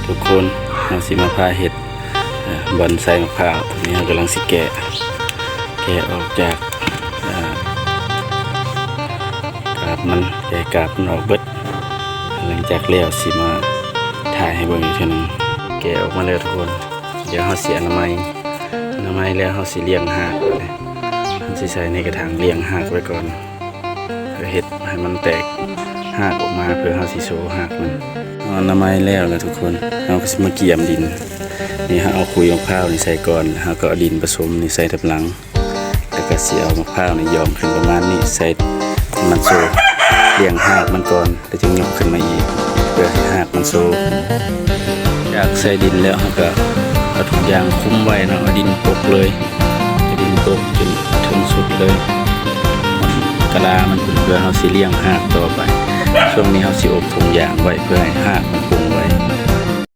ທຸກຄົນ ເຮົາຊິມາພາເຮັດ ເອີ ບ່ອນໃສ່ໝາກພ້າວ. ຕອນນີ້ເຮົາກຳລັງຊິແກະ ແກະອອກຈາກ ເອີ ກາບມັນ ແກະກາບມັນອອກເບິດ. ຫຼັງຈາກແລ້ວຊິມາຖ່າຍໃຫ້ເບິ່ງອີກເທື່ອໜຶ່ງ. ແກະອອກມາແລ້ວທຸກຄົນ ດຽວເຮົາຊິອະນາໄມ ອະນາໄມແລ້ວເຮົາຊິລ້ຽງຮາກ. ເຮົາຊິໃສ່ໃນກະຖາງລ້ຽງຮາກໄວ້ກ່ອນ ເພື່ອເຮັດໃຫ້ມັນແຕກຮາກອອກມາ ເພື່ອເຮົາຊິໂຊຮາກມັນ. ເຮົາອະນາໄມແລ້ວລະທຸກຄົນ ເຮົາກະຊິມາກຽມດິນ. ນີ້ເຮົາເອົາຂຸຍໝາກພ້າວນີ້ໃສ່ກ່ອນ ແລ້ວເຮົາກະເອົາດິນປະສົມນີ້ໃສ່ຕາມຫຼັງ. ແລ້ວກະຊິເອົາໝາກພ້າວນີ້ຢອງຂຶ້ນປະມານນີ້ ໃສ່ໃຫ້ມັນໂຊ ລ້ຽງຮາກມັນກ່ອນ ແລ້ວຈຶ່ງຍົກຂຶ້ນມາອີກ ເພື່ອໃຫ້ຮາກມັນໂຊ. ຈາກໃສ່ດິນແລ້ວ ເຮົາກະເອົາຖົງຢາງຄຸມໄວ້ເນາະ ເອົາດິນປົກເລີຍ ເອົາດິນປົກຈົນເຖິງສຸດເລີຍ ກະລາມັນເປັນ ເພື່ອເຮົາຊິລ້ຽງຮາກຕໍ່ໄປ. ຊ່ວງນີ້ເຮົາຊິອົບຖົງຢາງໄວ້ ເພື່ອໃຫ້ຮາກມັນປົ